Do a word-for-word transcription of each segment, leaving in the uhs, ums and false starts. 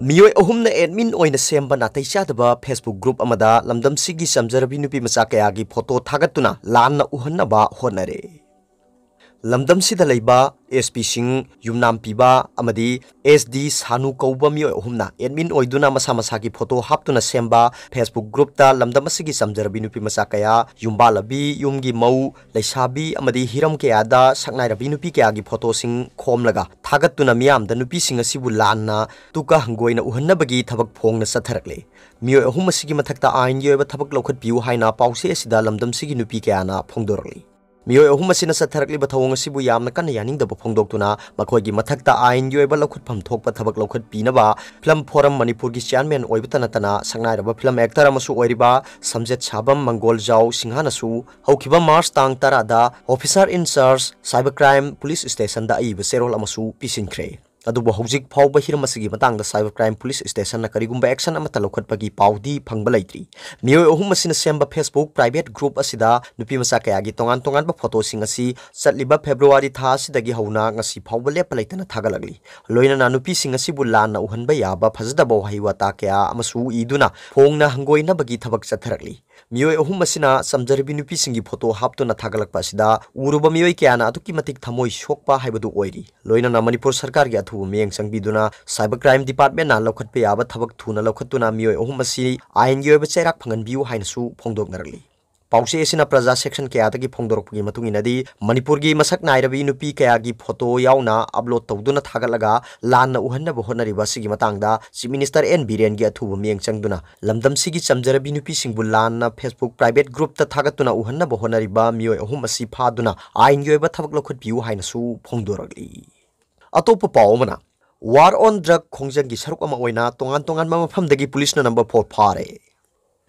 ꯃꯤꯑꯣꯏ ꯑꯍꯨꯝꯅ admin ꯑꯣꯏꯅ ꯁꯦꯝꯕ ꯅꯥꯇꯩ ꯆꯥꯗꯕ Facebook group ꯑꯃꯗ ꯂꯝꯗꯝꯁꯤꯒꯤ ꯆꯝꯖꯔꯕꯤ ꯅꯨꯄꯤ ꯃꯆꯥ ꯀꯌꯥꯒꯤ photo ꯊꯥꯒꯠꯇꯨꯅ ꯂꯥꯟꯅ ꯎꯍꯟꯅꯕ ꯍꯣꯠꯅꯔꯦ꯫ ꯂꯝꯗꯝꯁꯤꯗ ꯂꯩꯕ SP ꯁꯤꯡ, ꯌꯨꯝꯅꯥꯝ ꯄꯤꯕ ꯑꯃꯗꯤ SD ꯁꯥꯅꯨ ꯀꯧꯕ ꯃꯤꯑꯣꯏ ꯑꯍꯨꯝꯅ admin ꯑꯣꯏꯗꯨꯅ ꯃꯁꯥ ꯃꯁꯥꯒꯤ photo ꯍꯥꯞꯇꯨꯅ ꯁꯦꯝꯕ Facebook group ꯇ ꯂꯝꯗꯝ ꯑꯁꯤꯒꯤ ꯆꯝꯖꯔꯕꯤ ꯅꯨꯄꯤ ꯃꯆꯥ ꯀꯌꯥ, ꯌꯨꯝꯕꯥꯜꯂꯕꯤ, ꯌꯨꯝꯒꯤ ꯃꯧ, ꯂꯩꯁꯥꯕꯤ ꯑꯃꯗꯤ ꯍꯤꯔꯝ ꯀꯌꯥꯗ ꯁꯛꯅꯥꯏꯔꯕꯤ ꯅꯨꯄꯤ ꯀꯌꯥꯒꯤ photo ꯁꯤꯡ ꯈꯣꯝꯂꯒ ꯊꯥꯒꯠꯇꯨꯅ ꯃꯤꯌꯥꯝꯗ ꯅꯨꯄꯤꯁꯤꯡ ꯑꯁꯤꯕꯨ ꯂꯥꯟꯅ ꯇꯨꯀ ꯍꯪꯒꯣꯏꯅ ꯎꯍꯟꯅꯕꯒꯤ ꯊꯕꯛ ꯐꯣꯡꯅ ꯆꯠꯊꯔꯛꯂꯦ꯫ ꯃꯤꯑꯣꯏ ꯑꯍꯨꯝ ꯑꯁꯤꯒꯤ ꯃꯊꯛꯇ ꯑꯥꯏꯟꯒꯤ ꯑꯣꯏꯕ ꯊꯕꯛ ꯂꯧꯈꯠꯄꯤꯌꯨ ꯍꯥꯏꯅ ꯄꯥꯎꯆꯦ ꯑꯁꯤꯗ ꯂꯝꯗꯝꯁꯤꯒꯤ ꯅꯨꯄꯤ ꯀꯌꯥꯅ ꯐꯣꯡꯗꯣꯔꯛꯂꯤ꯫ ꯃꯤꯑꯣꯏ ꯑꯍꯨꯝ ꯑꯁꯤꯅ ꯆꯠꯊꯔꯛꯂꯤꯕ ꯊꯧꯑꯣꯡ ꯑꯁꯤꯕꯨ ꯌꯥꯝꯅ ꯀꯟꯅ ꯌꯥꯅꯤꯡꯗꯕ ꯐꯣꯡꯗꯣꯛꯇꯨꯅ ꯃꯈꯣꯏꯒꯤ ꯃꯊꯛꯇ ꯑꯥꯏꯟꯒꯤ ꯑꯣꯏꯕ ꯂꯧꯈꯠꯐꯝ ꯊꯣꯛꯄ ꯊꯕꯛ ꯂꯧꯈꯠꯄꯤꯅꯕ Film Forum ꯃꯅꯤꯄꯨꯔꯒꯤ chairman ꯑꯣꯏꯕꯇ ꯅꯠꯇꯅ ꯁꯛꯅꯥꯏꯔꯕ film actor ꯑꯃꯁꯨ ꯑꯣꯏꯔꯤꯕ ꯁꯝꯖꯦꯠ ꯁꯥꯕꯝ ꯃꯪꯒꯣꯜꯖꯥꯎ ꯁꯤꯡꯍꯥꯅꯁꯨ ꯍꯧꯈꯤꯕ March ꯇꯥꯡ ꯇꯔꯥꯗ officer in charge cyber crime police station ꯗ ꯑꯏꯕ ꯆꯦꯔꯣꯜ ꯑꯃꯁꯨ ꯄꯤꯁꯤꯟꯈ꯭ꯔꯦ꯫ ꯑꯗꯨꯕꯨ ꯍꯧꯖꯤꯛ ꯐꯥꯎꯕ ꯍꯤꯔꯝ ꯑꯁꯤꯒꯤ ꯃꯇꯥꯡꯗ cyber crime police station ꯅ ꯀꯔꯤꯒꯨꯝꯕ action ꯑꯃꯠꯇ ꯂꯧꯈꯠꯄꯒꯤ ꯄꯥꯎꯗꯤ ꯐꯪꯕ ꯂꯩꯇ꯭ꯔꯤ꯫ ꯃꯤꯑꯣꯏ ꯑꯍꯨꯝ ꯑꯁꯤꯅ ꯁꯦꯝꯕ Facebook private group ꯑꯁꯤꯗ ꯅꯨꯄꯤ ꯃꯆꯥ ꯀꯌꯥꯒꯤ ꯇꯣꯉꯥꯟ ꯇꯣꯉꯥꯟꯕ photo ꯁꯤꯡ ꯑꯁꯤ ꯆꯠꯂꯤꯕ February ꯊꯥ ꯑꯁꯤꯗꯒꯤ ꯍꯧꯅ ꯉꯁꯤ ꯐꯥꯎꯕ ꯂꯦꯞꯄ ꯂꯩꯇꯅ ꯊꯥꯒꯠꯂꯛꯂꯤ꯫ ꯂꯣꯏꯅꯅ ꯅꯨꯄꯤꯁꯤꯡ ꯑꯁꯤꯕꯨ ꯂꯥꯟꯅ ꯎꯍꯟꯕ ꯌꯥꯕ ꯐꯖꯗꯕ ꯋꯥꯍꯩ ꯋꯥꯇꯥ ꯀꯌꯥ ꯑꯃꯁꯨ ꯏꯗꯨꯅ ꯐꯣꯡꯅ ꯍꯪꯒꯣꯏꯅꯕꯒꯤ ꯊꯕꯛ ꯆꯠꯊꯔꯛꯂꯤ꯫ ꯃꯤꯑꯣꯏ ꯑꯍꯨꯝ ꯑꯁꯤꯅ ꯆꯝꯖꯔꯕꯤ ꯅꯨꯄꯤꯁꯤꯡꯒꯤ photo ꯍꯥꯞꯇꯨꯅ ꯊꯥꯒꯠꯂꯛꯄ ꯑꯁꯤꯗ ꯎꯔꯨꯕ ꯃꯤꯑꯣꯏ ꯀꯌꯥꯅ ꯑꯗꯨꯛꯀꯤ ꯃꯇꯤꯛ ꯊꯃꯣꯏ ꯁꯣꯛꯄ ꯍꯥꯏꯕꯗꯨ ꯑꯣꯏꯔꯤ꯫ ꯂꯣꯏꯅꯅ ꯃꯅꯤꯄꯨꯔ ꯁꯔꯀꯥꯔꯒꯤ ꯑꯊꯨꯕ ꯃꯤꯠꯌꯦꯡ ꯆꯪꯕꯤꯗꯨꯅ cyber crime department ꯅ ꯂꯧꯈꯠꯄ ꯌꯥꯕ ꯊꯕꯛ ꯊꯨꯅ ꯂꯧꯈꯠꯇꯨꯅ ꯃꯤꯑꯣꯏ ꯑꯍꯨꯝ ꯑꯁꯤ ꯑꯥꯏꯟꯒꯤ ꯑꯣꯏꯕ ꯆꯩꯔꯥꯛ ꯐꯪꯍꯟꯕꯤꯌꯨ ꯍꯥꯏꯅꯁꯨ ꯐꯣꯡꯗꯣꯛꯅꯔꯛꯂꯤ꯫ ꯄꯥꯎꯆꯦ ꯑꯁꯤꯅ ꯄ꯭ꯔꯖꯥ section ꯀꯌꯥꯗꯒꯤ ꯐꯣꯡꯗꯣꯔꯛꯄꯒꯤ ꯃꯇꯨꯡ ꯏꯟꯅꯗꯤ, ꯃꯅꯤꯄꯨꯔꯒꯤ ꯃꯁꯛ ꯅꯥꯏꯔꯕꯤ ꯅꯨꯄꯤ ꯀꯌꯥꯒꯤ photo ꯌꯥꯎꯅ upload ꯇꯧꯗꯨꯅ ꯊꯥꯒꯠꯂꯒ ꯂꯥꯟꯅ ꯎꯍꯟꯅꯕ ꯍꯣꯠꯅꯔꯤꯕ ꯑꯁꯤꯒꯤ ꯃꯇꯥꯡꯗ Chief Minister ꯑꯦꯟ ꯕꯤꯔꯦꯟꯒꯤ ꯑꯊꯨꯕ ꯃꯤꯠꯌꯦꯡ ꯆꯪꯗꯨꯅ ꯂꯝꯗꯝꯁꯤꯒꯤ ꯆꯝꯖꯔꯕꯤ ꯅꯨꯄꯤꯁꯤꯡꯕꯨ ꯂꯥꯟꯅ Facebook private group ꯇ ꯊꯥꯒꯠꯇꯨꯅ ꯎꯍꯟꯅꯕ ꯍꯣꯠꯅꯔꯤꯕ ꯃꯤꯑꯣꯏ ꯑꯍꯨꯝ ꯑꯁꯤ ꯐꯥꯗꯨꯅ ꯑꯥꯏꯟꯒꯤ ꯑꯣꯏꯕ ꯊꯕꯛ ꯂꯧꯈꯠꯄꯤꯌꯨ ꯍꯥꯏꯅꯁꯨ ꯐꯣꯡꯗꯣꯔꯛꯂꯤ꯫ ꯑꯇꯣꯞꯄ ꯄꯥꯎ ꯑꯃꯅ, War on Drug ꯈꯣꯡꯖꯪꯒꯤ ꯁꯔꯨꯛ ꯑꯃ ꯑꯣꯏꯅ ꯇꯣꯉꯥꯟ ꯇꯣꯉꯥꯟꯕ ꯃꯐꯝꯗꯒꯤ ꯄꯨꯂꯤꯁꯅ number four ꯐꯥꯔꯦ꯫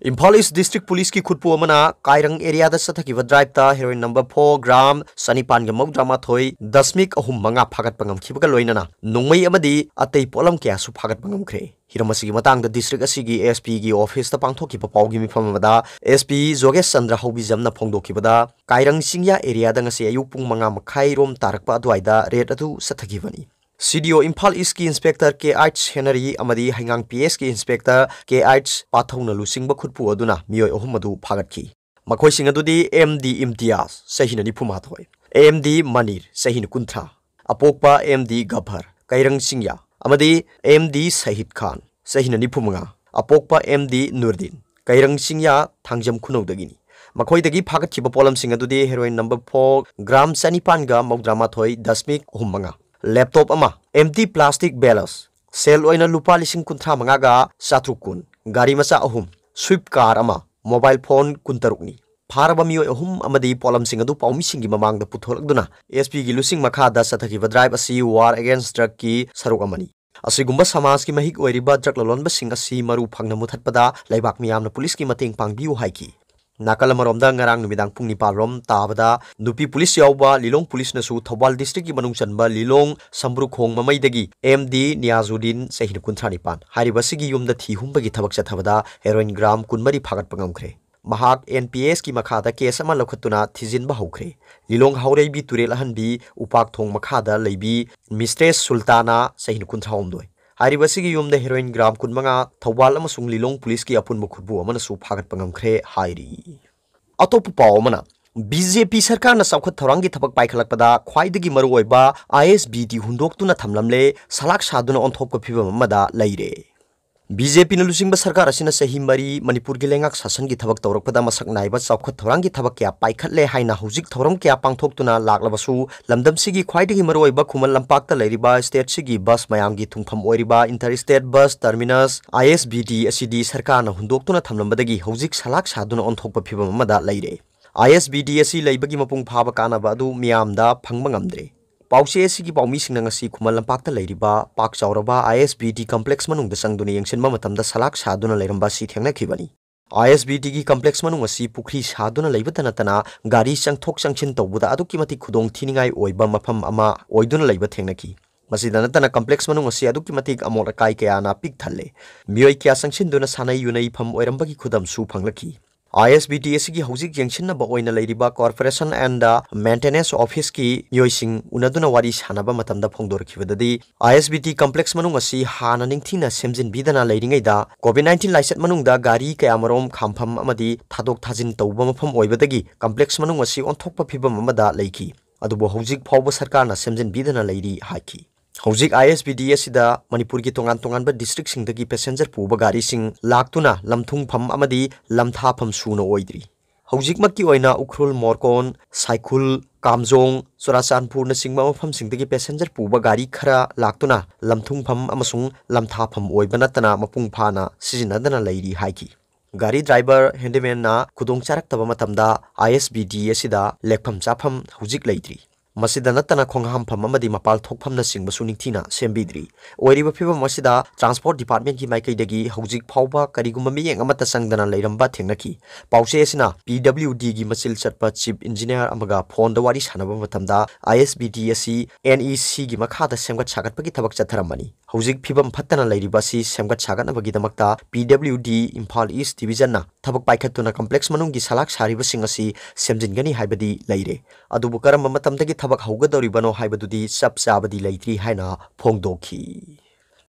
ꯏꯝꯐꯥꯜ East District Police ꯀꯤ ꯈꯨꯠꯄꯨ ꯑꯃꯅ ꯀꯥꯏꯔꯪ area ꯗ ꯆꯠꯊꯈꯤꯕ drive ꯇ heroin number four gram ꯆꯅꯤꯄꯥꯟꯒ ꯃꯧꯗ꯭ꯔꯥꯃꯥꯊꯣꯏ ꯗꯁꯃꯤꯛ ꯑꯍꯨꯝ ꯃꯉꯥ ꯐꯥꯒꯠꯄ ꯉꯝꯈꯤꯕꯒ ꯂꯣꯏꯅꯅ ꯅꯣꯡꯃꯩ ꯑꯃꯗꯤ ꯑꯇꯩ ꯄꯣꯠꯂꯝ ꯀꯌꯥꯁꯨ ꯐꯥꯒꯠꯄ ꯉꯝꯈ꯭ꯔꯦ꯫ ꯍꯤꯔꯝ ꯑꯁꯤꯒꯤ ꯃꯇꯥꯡꯗ district ꯑꯁꯤꯒꯤ SP ꯒꯤ office ꯇ ꯄꯥꯡꯊꯣꯛꯈꯤꯕ ꯄꯥꯎꯒꯤ ꯃꯤꯐꯝ ꯑꯃꯗ SP ꯖꯣꯒꯦꯁ ꯆꯟꯗ꯭ꯔ ꯍꯧꯕꯤꯖꯝꯅ ꯐꯣꯡꯗꯣꯛꯈꯤꯕꯗ, ꯀꯥꯏꯔꯪ ꯆꯤꯡꯌꯥ area ꯗ ꯉꯁꯤ ꯑꯌꯨꯛ ꯄꯨꯡ ꯃꯉꯥ ꯃꯈꯥꯏ ꯔꯣꯝ ꯇꯥꯔꯛꯄ ꯑꯗꯨꯋꯥꯏꯗ raid ꯑꯗꯨ ꯆꯠꯊꯈꯤꯕꯅꯤ꯫ CDO ꯏꯝꯐꯥꯜ ꯏꯁꯀꯤ ꯏꯟꯁꯄꯦꯛꯇꯔ ꯀꯦ ꯑꯩꯆ ꯍꯦꯅꯔꯤ ꯑꯃꯗꯤ ꯍꯩꯉꯥꯡ ꯄꯤ ꯑꯦꯁꯀꯤ ꯏꯟꯁꯄꯦꯛꯇꯔ ꯀꯦ ꯑꯩꯆ ꯄꯥꯊꯧꯅ ꯂꯨꯆꯤꯡꯕ ꯈꯨꯠꯄꯨ ꯑꯗꯨꯅ ꯃꯤꯑꯣꯏ ꯑꯍꯨꯝ ꯑꯗꯨ ꯐꯥꯒꯠꯈꯤ꯫ ꯃꯈꯣꯏꯁꯤꯡ ꯑꯗꯨꯗꯤ ꯑꯦꯝ ꯗꯤ ꯏꯝꯇꯤꯌꯥꯖ, ꯆꯍꯤꯅ ꯅꯤꯐꯨ ꯃꯥꯊꯣꯏ, ꯑꯦꯝ ꯗꯤ ꯃꯅꯤꯔ, ꯆꯍꯤꯅ ꯀꯨꯟꯊ꯭ꯔꯥ, ꯑꯄꯣꯛꯄ ꯑꯦꯝ ꯗꯤ ꯒꯕꯔ, ꯀꯩꯔꯪ ꯆꯤꯡꯌꯥ, ꯑꯃꯗꯤ ꯑꯦꯝ ꯗꯤ ꯁꯍꯤꯗ ꯈꯥꯟ, ꯆꯍꯤꯅ ꯅꯤꯐꯨ ꯃꯉꯥ, ꯑꯄꯣꯛꯄ ꯑꯦꯝ ꯗꯤ ꯅꯨꯔꯗꯤꯟ, ꯀꯩꯔꯪ ꯆꯤꯡꯌꯥ, ꯊꯥꯡꯖꯝ ꯈꯨꯅꯧꯗꯒꯤꯅꯤ꯫ ꯃꯈꯣꯏꯗꯒꯤ ꯐꯥꯒꯠꯈꯤꯕ ꯄꯣꯠꯂꯝꯁꯤꯡ ꯑꯗꯨꯗꯤ ꯍꯦꯔꯣꯏꯟ ꯅꯝꯕꯔ ꯐꯣꯔ, ꯒ꯭ꯔꯥꯝ ꯆꯅꯤꯄꯥꯟꯒ ꯃꯧꯗ꯭ꯔꯥ ꯃꯥꯊꯣꯏ ꯗꯁꯃꯤꯛ ꯑꯍꯨꯝ ꯃꯉꯥ, ꯂꯦꯞꯇꯣꯞ ꯑꯃ, ꯑꯦꯝꯇꯤ ꯄ꯭ꯂꯥꯁꯇꯤꯛ ꯕꯦꯂꯁ, ꯁꯦꯜ ꯑꯣꯏꯅ ꯂꯨꯄꯥ ꯂꯤꯁꯤꯡ ꯀꯨꯟꯊ꯭ꯔꯥ ꯃꯉꯥꯒ ꯆꯥꯇ꯭ꯔꯨꯛ ꯀꯨꯟ, ꯒꯥꯔꯤ ꯃꯆꯥ ꯑꯍꯨꯝ, ꯁ꯭ꯋꯤꯐ ꯀꯥꯔ ꯑꯃ, ꯃꯣꯕꯥꯏꯜ ꯐꯣꯟ ꯀꯨꯟꯇꯔꯨꯛꯅꯤ꯫ ꯐꯥꯔꯕ ꯃꯤꯑꯣꯏ ꯑꯍꯨꯝ ꯑꯃꯗꯤ ꯄꯣꯠꯂꯝꯁꯤꯡ ꯑꯗꯨ ꯄꯥꯎꯃꯤꯁꯤꯡꯒꯤ ꯃꯃꯥꯡꯗ ꯄꯨꯊꯣꯛꯂꯛꯇꯨꯅ ꯑꯦꯁ ꯄꯤꯒꯤ ꯂꯨꯆꯤꯡ ꯃꯈꯥꯗ ꯆꯠꯊꯈꯤꯕ ꯗ꯭ꯔꯥꯏꯚ ꯑꯁꯤ ꯋꯥꯔ ꯑꯦꯒꯦꯟꯁ ꯗ꯭ꯔꯒꯀꯤ ꯁꯔꯨꯛ ꯑꯃꯅꯤ꯫ ꯑꯁꯤꯒꯨꯝꯕ ꯁꯃꯥꯖꯀꯤ ꯃꯍꯤꯛ ꯑꯣꯏꯔꯤꯕ ꯗ꯭ꯔꯒ ꯂꯂꯣꯟꯕꯁꯤꯡ ꯑꯁꯤ ꯃꯔꯨ ꯐꯪꯅ ꯃꯨꯊꯠꯄꯗ ꯂꯩꯕꯥꯛ ꯃꯤꯌꯥꯝꯅ ꯄꯨꯂꯤꯁꯀꯤ ꯃꯇꯦꯡ ꯄꯥꯡꯕꯤꯌꯨ ꯍꯥꯏꯈꯤ꯫ ꯅꯥꯀꯜ ꯑꯃꯔꯣꯝꯗ, ꯉꯔꯥꯡ ꯅꯨꯃꯤꯗꯥꯡ ꯄꯨꯡ ꯅꯤꯄꯥꯜ ꯔꯣꯝ ꯇꯥꯕꯗ ꯅꯨꯄꯤ ꯄꯨꯂꯤꯁ ꯌꯥꯎꯕ ꯂꯤꯂꯣꯡ ꯄꯨꯂꯤꯁꯅꯁꯨ ꯊꯧꯕꯥꯜ ꯗꯤꯁꯇ꯭ꯔꯤꯛꯀꯤ ꯃꯅꯨꯡ ꯆꯟꯕ ꯂꯤꯂꯣꯡ ꯁꯝꯕ꯭ꯔꯨꯈꯣꯡ ꯃꯃꯩꯗꯒꯤ ꯑꯦꯝ ꯗꯤ ꯅꯤꯌꯥꯖꯨꯗꯤꯟ, ꯆꯍꯤ ꯀꯨꯟꯊ꯭ꯔꯥ ꯅꯤꯄꯥꯟ, ꯍꯥꯏꯔꯤꯕ ꯑꯁꯤꯒꯤ ꯌꯨꯝꯗ ꯊꯤ ꯍꯨꯝꯕꯒꯤ ꯊꯕꯛ ꯆꯠꯊꯕꯗ ꯍꯦꯔꯣꯏꯟ ꯒ꯭ꯔꯥꯝ ꯀꯨꯟꯃꯔꯤ ꯐꯥꯒꯠꯄ ꯉꯝꯈ꯭ꯔꯦ꯫ ꯃꯍꯥꯛ ꯑꯦꯟ ꯄꯤ ꯑꯦꯁꯀꯤ ꯃꯈꯥꯗ ꯀꯦꯁ ꯑꯃ ꯂꯧꯈꯠꯇꯨꯅ ꯊꯤꯖꯤꯟꯕ ꯍꯧꯈ꯭ꯔꯦ꯫ ꯂꯤꯂꯣꯡ ꯍꯥꯎꯔꯩꯕꯤ ꯇꯨꯔꯦꯜ ꯑꯍꯟꯕꯤ ꯎꯄꯥꯛ ꯊꯣꯡ ꯃꯈꯥꯗ ꯂꯩꯕꯤ ꯃꯤꯁꯇ꯭ꯔꯦꯁ ꯁꯨꯜꯇꯥꯅꯥ, ꯆꯍꯤ ꯀꯨꯟꯊ꯭ꯔꯥꯍꯨꯝꯗꯣꯏ, ꯍꯥꯏꯔꯤꯕ ꯑꯁꯤꯒꯤ ꯌꯨꯝꯗ ꯍꯦꯔꯣꯏꯟ ꯒ꯭ꯔꯥꯝ ꯀꯨꯟꯃꯉꯥ ꯊꯧꯕꯥꯜ ꯑꯃꯁꯨꯡ ꯂꯤꯂꯣꯡ ꯄꯨꯂꯤꯁꯀꯤ ꯑꯄꯨꯟꯕ ꯈꯨꯠꯄꯨ ꯑꯃꯅꯁꯨ ꯐꯥꯒꯠꯄ ꯉꯝꯈ꯭ꯔꯦ ꯍꯥꯏꯔꯤ꯫ ꯑꯇꯣꯞꯄ ꯄꯥꯎ ꯑꯃꯅ, ꯕꯤ ꯖꯦ ꯄꯤ ꯁꯔꯀꯥꯔꯅ ꯆꯥꯎꯈꯠ ꯊꯧꯔꯥꯡꯒꯤ ꯊꯕꯛ ꯄꯥꯏꯈꯠꯂꯛꯄꯗ ꯈ꯭ꯋꯥꯏꯗꯒꯤ ꯃꯔꯨꯑꯣꯏꯕ ꯑꯥꯏ ꯑꯦꯁ ꯕꯤ ꯗꯤ ꯍꯨꯟꯗꯣꯛꯇꯨꯅ ꯊꯝꯂꯝꯂꯦ, ꯁꯂꯥꯛ ꯁꯥꯗꯨꯅ ꯑꯣꯟꯊꯣꯛꯄ ꯐꯤꯕꯝ ꯑꯃꯗ ꯂꯩꯔꯦ꯫ ꯕꯤ ꯖꯦ ꯄꯤꯅ ꯂꯨꯆꯤꯡꯕ ꯁꯔꯀꯥꯔ ꯑꯁꯤꯅ ꯆꯍꯤ ꯃꯔꯤ ꯃꯅꯤꯄꯨꯔꯒꯤ ꯂꯩꯉꯥꯛ ꯁꯥꯁꯟꯒꯤ ꯊꯕꯛ ꯇꯧꯔꯛꯄꯗ ꯃꯁꯛ ꯅꯥꯏꯕ ꯆꯥꯎꯈꯠ ꯊꯧꯔꯥꯡꯒꯤ ꯊꯕꯛ ꯀꯌꯥ ꯄꯥꯏꯈꯠꯂꯦ ꯍꯥꯏꯅ ꯍꯧꯖꯤꯛ ꯊꯧꯔꯝ ꯀꯌꯥ ꯄꯥꯡꯊꯣꯛꯇꯨꯅ ꯂꯥꯛꯂꯕꯁꯨ, ꯂꯝꯗꯝꯁꯤꯒꯤ ꯈ꯭ꯋꯥꯏꯗꯒꯤ ꯃꯔꯨꯑꯣꯏꯕ ꯈꯨꯃꯟ ꯂꯝꯄꯥꯛꯇ ꯂꯩꯔꯤꯕ ꯁ꯭ꯇꯦꯠꯁꯤꯒꯤ ꯕꯁ ꯃꯌꯥꯝꯒꯤ ꯊꯨꯡꯐꯝ ꯑꯣꯏꯔꯤꯕ ꯏꯟꯇꯔ ꯁ꯭ꯇꯦꯠ ꯕꯁ ꯇꯔꯃꯤꯅꯁ, ꯑꯥꯏ ꯑꯦꯁ ꯕꯤ ꯗꯤ, ꯑꯁꯤꯗꯤ ꯁꯔꯀꯥꯔꯅ ꯍꯨꯟꯗꯣꯛꯇꯨꯅ ꯊꯝꯂꯝꯕꯗꯒꯤ ꯍꯧꯖꯤꯛ ꯁꯂꯥꯛ ꯁꯥꯗꯨꯅ ꯑꯣꯟꯊꯣꯛꯄ ꯐꯤꯕꯝ ꯑꯃꯗ ꯂꯩꯔꯦ꯫ ꯑꯥꯏ ꯑꯦꯁ ꯕꯤ ꯗꯤ ꯑꯁꯤ ꯂꯩꯕꯒꯤ ꯃꯄꯨꯡ ꯐꯥꯕ ꯀꯥꯟꯅꯕ ꯑꯗꯨ ꯃꯤꯌꯥꯝꯗ ꯐꯪꯕ ꯉꯝꯗ꯭ꯔꯦ꯫ ꯄꯥꯎꯆꯦ ꯑꯁꯤꯒꯤ ꯄꯥꯎꯃꯤꯁꯤꯡꯅ ꯉꯁꯤ ꯈꯨꯃꯟ ꯂꯝꯄꯥꯛꯇ ꯂꯩꯔꯤꯕ ꯄꯥꯛ ꯆꯥꯎꯔꯕ ꯑꯥꯏ ꯑꯦꯁ ꯕꯤ ꯗꯤ ꯀꯝꯄ꯭ꯂꯦꯛꯁ ꯃꯅꯨꯡꯗ ꯆꯪꯗꯨꯅ ꯌꯦꯡꯁꯤꯟꯕ ꯃꯇꯝꯗ ꯁꯂꯥꯛ ꯁꯥꯗꯨꯅ ꯂꯩꯔꯝꯕ ꯑꯁꯤ ꯊꯦꯡꯅꯈꯤꯕꯅꯤ꯫ ꯑꯥꯏ ꯑꯦꯁ ꯕꯤ ꯗꯤꯒꯤ ꯀꯝꯄ꯭ꯂꯦꯛꯁ ꯃꯅꯨꯡ ꯑꯁꯤ ꯄꯨꯈ꯭ꯔꯤ ꯁꯥꯗꯨꯅ ꯂꯩꯕꯇ ꯅꯠꯇꯅ ꯒꯥꯔꯤ ꯆꯪꯊꯣꯛ ꯆꯪꯁꯤꯟ ꯇꯧꯕꯗ ꯑꯗꯨꯛꯀꯤ ꯃꯇꯤꯛ ꯈꯨꯗꯣꯡ ꯊꯤꯅꯤꯡꯉꯥꯏ ꯑꯣꯏꯕ ꯃꯐꯝ ꯑꯃ ꯑꯣꯏꯗꯨꯅ ꯂꯩꯕ ꯊꯦꯡꯅꯈꯤ꯫ ꯃꯁꯤꯗ ꯅꯠꯇꯅ ꯀꯝꯄ꯭ꯂꯦꯛꯁ ꯃꯅꯨꯡ ꯑꯁꯤ ꯑꯗꯨꯛꯀꯤ ꯃꯇꯤꯛ ꯑꯃꯣꯠ ꯑꯀꯥꯏ ꯀꯌꯥꯅ ꯄꯤꯛ ꯊꯜꯂꯦ꯫ ꯃꯤꯑꯣꯏ ꯀꯌꯥ ꯆꯪꯁꯤꯟꯗꯨꯅ ꯁꯥꯟꯅꯩ ꯌꯨꯅꯩꯐꯝ ꯑꯣꯏꯔꯝꯕꯒꯤ ꯈꯨꯗꯝꯁꯨ ꯐꯪꯂꯛꯈꯤ꯫ ꯑꯥꯏ ꯑꯦꯁ ꯕꯤ ꯇꯤ ꯑꯁꯤꯒꯤ ꯍꯧꯖꯤꯛ ꯌꯦꯡꯁꯤꯟꯅꯕ ꯑꯣꯏꯅ ꯂꯩꯔꯤꯕ Corporation and Maintenance Officeꯀꯤ ꯃꯤꯑꯣꯏꯁꯤꯡ ꯎꯅꯗꯨꯅ ꯋꯥꯔꯤ ꯁꯥꯟꯅꯕ ꯃꯇꯝꯗ ꯐꯣꯡꯗꯣꯔꯛꯈꯤꯕꯗꯗꯤ, ꯑꯥꯏ ꯑꯦꯁ ꯕꯤ ꯇꯤ complex ꯃꯅꯨꯡ ꯑꯁꯤ ꯍꯥꯟꯅ ꯅꯤꯡꯊꯤꯅ ꯁꯦꯝꯖꯤꯟꯕꯤꯗꯅ ꯂꯩꯔꯤꯉꯩꯗ, COVID nineteen ꯂꯥꯏꯆꯠ ꯃꯅꯨꯡꯗ ꯒꯥꯔꯤ ꯀꯌꯥꯃꯔꯣꯝ ꯈꯥꯝꯐꯝ ꯑꯃꯗꯤ ꯊꯥꯗꯣꯛ ꯊꯥꯖꯤꯟ ꯇꯧꯕ ꯃꯐꯝ ꯑꯣꯏꯕꯗꯒꯤ complex ꯃꯅꯨꯡ ꯑꯁꯤ ꯑꯣꯟꯊꯣꯛꯄ ꯐꯤꯚꯝ ꯑꯃꯗ ꯂꯩꯈꯤ꯫ ꯑꯗꯨꯕꯨ ꯍꯧꯖꯤꯛ ꯐꯥꯎꯕ ꯁꯔꯀꯥꯔꯅ ꯁꯦꯝꯖꯤꯟꯕꯤꯗꯅ ꯂꯩꯔꯤ ꯍꯥꯏꯈꯤ꯫ ꯍꯧꯖꯤꯛ ꯑꯥꯏ ꯑꯦꯁ ꯕꯤ ꯇꯤ ꯑꯁꯤꯗ ꯃꯅꯤꯄꯨꯔꯒꯤ ꯇꯣꯉꯥꯟ ꯇꯣꯉꯥꯟꯕ districtꯁꯤꯡꯗꯒꯤ passenger ꯄꯨꯕ ꯒꯥꯔꯤꯁꯤꯡ ꯂꯥꯛꯇꯨꯅ ꯂꯝꯊꯨꯡꯐꯝ ꯑꯃꯗꯤ ꯂꯝꯊꯥꯐꯝ ꯁꯨꯅ ꯑꯣꯏꯗ꯭ꯔꯤ꯫ ꯍꯧꯖꯤꯛꯃꯛꯀꯤ ꯑꯣꯏꯅ ꯎꯈ꯭ꯔꯨꯜ, ꯃꯣꯔꯀꯣꯟ, ꯁꯥꯏꯈꯨꯜ, ꯀꯥꯝꯖꯣꯡ, ꯆꯨꯔꯥꯆꯥꯟꯄꯨꯔꯅꯆꯤꯡꯕ ꯃꯐꯝꯁꯤꯡꯗꯒꯤ passenger ꯄꯨꯕ ꯒꯥꯔꯤ ꯈꯔ ꯂꯥꯛꯇꯨꯅ ꯂꯝꯊꯨꯡꯐꯝ ꯑꯃꯁꯨꯡ ꯂꯝꯊꯥꯐꯝ ꯑꯣꯏꯕ ꯅꯠꯇꯅ ꯃꯄꯨꯡ ꯐꯥꯅ ꯁꯤꯖꯤꯟꯅꯗꯅ ꯂꯩꯔꯤ ꯍꯥꯏꯈꯤ꯫ ꯒꯥꯔꯤ driver, handymanꯅ ꯈꯨꯗꯣꯡ ꯆꯥꯔꯛꯇꯕ ꯃꯇꯝꯗ ꯑꯥꯏ ꯑꯦꯁ ꯕꯤ ꯇꯤ ꯑꯁꯤꯗ ꯂꯦꯛꯐꯝ ꯆꯥꯐꯝ ꯍꯧꯖꯤꯛ ꯂꯩꯇ꯭ꯔꯤ꯫ ꯃꯁꯤꯗ ꯅꯠꯇꯅ ꯈꯣꯡꯍꯥꯝꯐꯝ ꯑꯃꯗꯤ ꯃꯄꯥꯜ ꯊꯣꯛꯐꯝꯅꯆꯤꯡꯕꯁꯨ ꯅꯤꯡꯊꯤꯅ ꯁꯦꯝꯕꯤꯗ꯭ꯔꯤ꯫ ꯑꯣꯏꯔꯤꯕ ꯐꯤꯚꯝ ꯑꯁꯤꯗ Transport Departmentꯀꯤ ꯃꯥꯏꯀꯩꯗꯒꯤ ꯍꯧꯖꯤꯛ ꯐꯥꯎꯕ ꯀꯔꯤꯒꯨꯝꯕ ꯃꯤꯠꯌꯦꯡ ꯑꯃꯠꯇ ꯆꯪꯗꯅ ꯂꯩꯔꯝꯕ ꯊꯦꯡꯅꯈꯤ꯫ ꯄꯥꯎꯆꯦ ꯑꯁꯤꯅ ꯄꯤ ꯗꯕ꯭ꯂꯤꯎ ꯗꯤꯒꯤ ꯃꯆꯤꯜ ꯆꯠꯄ chief engineer ꯑꯃꯒ phoneꯗ ꯋꯥꯔꯤ ꯁꯥꯟꯅꯕ ꯃꯇꯝꯗ, ꯑꯥꯏ ꯑꯦꯁ ꯕꯤ ꯇꯤ ꯑꯁꯤ ꯑꯦꯟ ꯏ ꯁꯤꯒꯤ ꯃꯈꯥꯗ ꯁꯦꯝꯒꯠ ꯁꯥꯒꯠꯄꯒꯤ ꯊꯕꯛ ꯆꯠꯊꯔꯝꯕꯅꯤ꯫ ꯍꯧꯖꯤꯛ ꯐꯤꯚꯝ ꯐꯠꯇꯅ ꯂꯩꯔꯤꯕ ꯑꯁꯤ ꯁꯦꯝꯒꯠ ꯁꯥꯒꯠꯅꯕꯒꯤꯗꯃꯛꯇ ꯄꯤ ꯗꯕ꯭ꯂꯤꯎ ꯗꯤ ꯏꯝꯐꯥꯜ ꯏꯁ ꯗꯤꯕꯤꯖꯟꯅ ꯊꯕꯛ ꯄꯥꯏꯈꯠꯇꯨꯅ complex ꯃꯅꯨꯡꯒꯤ ꯁꯂꯥꯛ ꯁꯥꯔꯤꯕꯁꯤꯡ ꯑꯁꯤ ꯁꯦꯝꯖꯤꯟꯒꯅꯤ ꯍꯥꯏꯕꯗꯤ ꯂꯩꯔꯦ꯫ ꯑꯗꯨꯕꯨ ꯀꯔꯝꯕ ꯃꯇꯝꯗꯒꯤ ꯊꯕꯛ ꯍꯧꯒꯗꯧꯔꯤꯕꯅꯣ ꯍꯥꯏꯕꯗꯨꯗꯤ ꯆꯞ ꯆꯥꯕꯗꯤ ꯂꯩꯇ꯭ꯔꯤ ꯍꯥꯏꯅ ꯐꯣꯡꯗꯣꯛꯈꯤ꯫